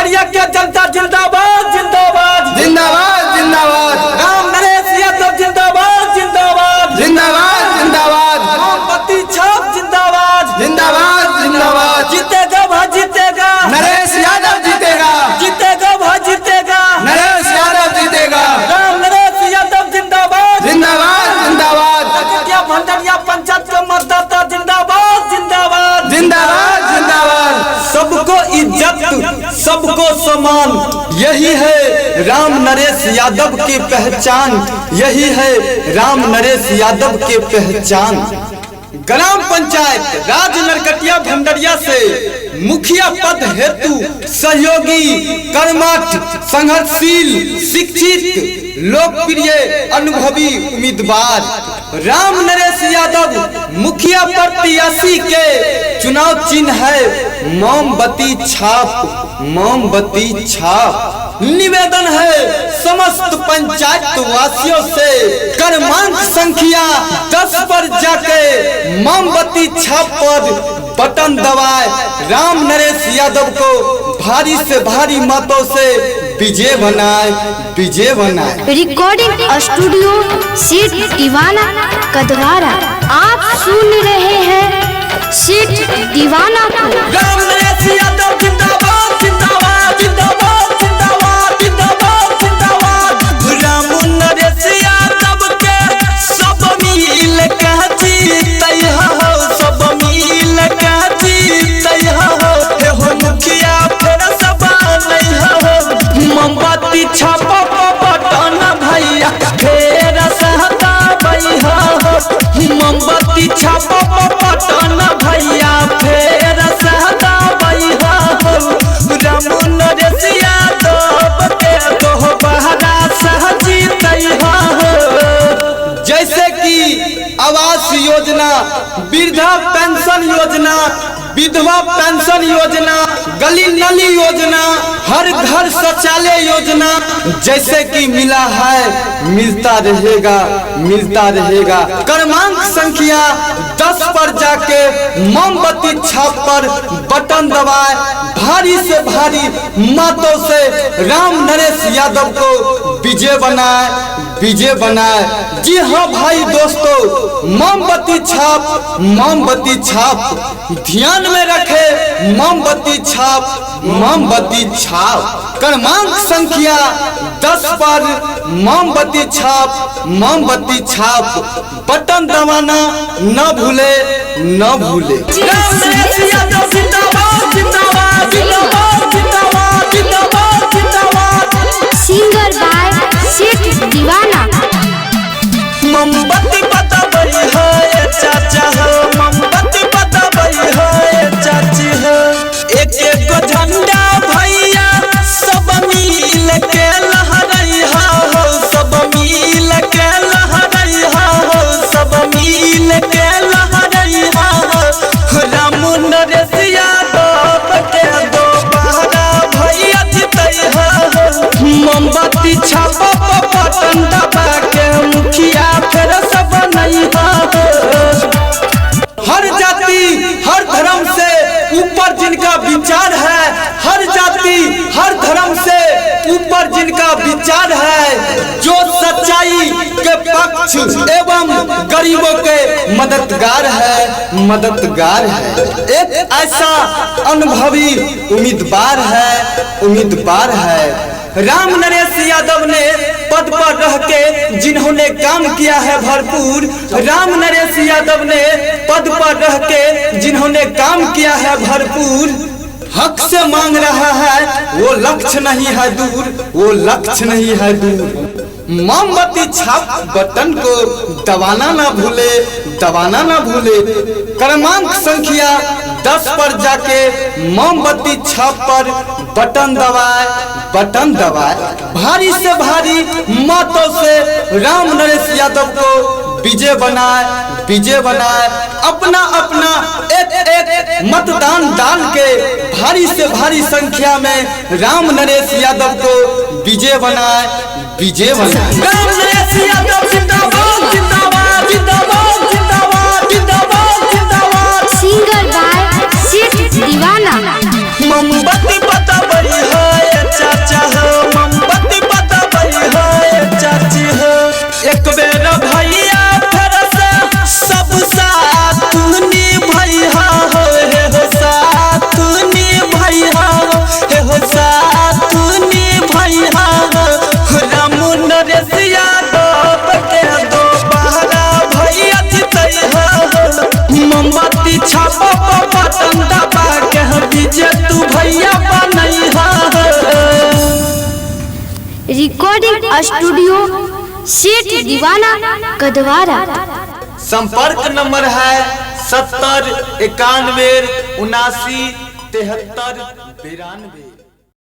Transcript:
भंडरिया के जनता जिंदाबाद जिंदाबाद जिंदाबाद जिंदाबाद। राम नरेश यादव जिंदाबाद जिंदाबाद जिंदाबाद जिंदाबाद। मोमबत्ती छाप जिंदाबाद जिंदाबाद जिंदाबाद। जीतेगा भाई जीतेगा, नरेश यादव जीतेगा। जीतेगा भाई जीतेगा, नरेश यादव जीतेगा। राम नरेश यादव जिंदाबाद जिंदाबाद जिंदाबाद। नरकटिया भंडरिया पंचायत के मतदाता जिंदाबाद जिंदाबाद जिंदाबाद जिंदाबाद। सबको इज्जत सबको सम्मान, यही है राम नरेश यादव की पहचान, यही है राम नरेश यादव की पहचान। ग्राम पंचायत राज नरकटिया भंडरिया से मुखिया पद हेतु सहयोगी, कर्मठ, संघर्षशील, शिक्षित, लोकप्रिय, अनुभवी उम्मीदवार राम नरेश यादव मुखिया प्रत्याशी के चुनाव चिन्ह है मोमबत्ती छाप, मोमबत्ती छाप। निवेदन है समस्त पंचायत वासियों से, क्रमांक संख्या 10 पर जाके मोमबत्ती छाप पर बटन दबाए राम नरेश यादव को भारी से भारी मतों से विजय बनाए, विजय बनाए। रिकॉर्डिंग स्टूडियो सेठ दीवाना कदवारा। आप सुन रहे हैं सेठ दीवाना को। राम नरेश यादव जिंदाबाद जिंदाबाद जिंदाबाद जिंदाबाद जिंदाबाद जिंदाबाद। राम नरेश यादव के सब मिल के जीतै हो, सब मिल के जीतै हो, हे हो मुखिया फेर सब आनै हो। मोमबत्ती छाप बटन भैया फेर सहताबै हो, मोमबत्ती छाप बटन भैया फेर सहताबै हो। राम नरेश यादव के दोबारा सह जीतै हो। जैसे कि आवास योजना, वृद्धा पेंशन योजना, विधवा पेंशन योजना, गली नली योजना, हर घर शौचालय योजना, जैसे कि मिला है मिलता रहेगा, मिलता रहेगा। क्रमांक संख्या 10 पर जाके मोमबत्ती छाप पर बटन दबाए भारी से भारी मतों से राम नरेश यादव को विजय बनाए, विजय बनाए। जी हाँ भाई दोस्तों, मोमबत्ती छाप, मोमबत्ती छाप, ध्यान में रखे मोमबत्ती छाप, मोमबत्ती छाप। क्रमांक संख्या 10 पर मोमबत्ती छाप, मोमबत्ती छाप, बटन दबाना न भूले, न भूले। राम नरेश यादव जिंदाबाद जिंदाबाद जिंदाबाद जिंदाबाद जिंदाबाद जिंदाबाद। सिंगर बाय सेठ दीवाना। मोमबत्ती बताबै है चाचा हो, मोमबत्ती बताबै है चाची हो। एक एक झंडा भैया सब मिल के लहरै हो, सब मिल के लहरै हो, सब मिल के लहरै हो। राम नरेश यादव के दोबारा भैया जीतै हो। मोमबत्ती छाप बटन दबा के मुखिया फेर सब नहीं हो। हर जाति हर धर्म से ऊपर जिनका विचार है, हर जाति हर धर्म से ऊपर जिनका विचार है, जो सच्चाई के पक्ष एवं गरीबों के मददगार है, मददगार है। एक ऐसा अनुभवी उम्मीदवार है, उम्मीदवार है। राम नरेश यादव ने पद पर रह के जिन्होंने काम किया है भरपूर, राम नरेश यादव ने पद पर रह के जिन्होंने काम किया है भरपूर, हक से मांग रहा है वो लक्ष्य नहीं है दूर, वो लक्ष्य नहीं है दूर। मोमबत्ती छाप बटन को दबाना ना भूले, दबाना ना भूले। क्रमांक संख्या 10 पर जाके मोमबत्ती छाप पर बटन दबाए, बटन दबाए। भारी से भारी मतों से राम नरेश यादव को विजय बनाए, विजय बनाए। अपना अपना एक एक मतदान डाल के भारी से भारी संख्या में राम नरेश यादव को विजय बनाए, विजय बनाए। राम नरेश यादव जिंदाबाद जिंदाबाद जिंदाबाद जिंदाबाद जिंदाबाद जिंदाबाद। सिंगर बाय सेठ दीवाना। मोमबत्ती बताबै है रिकॉर्डिंग स्टूडियो सेठ दीवाना कदवारा। संपर्क नंबर है 70 91 79 73 92।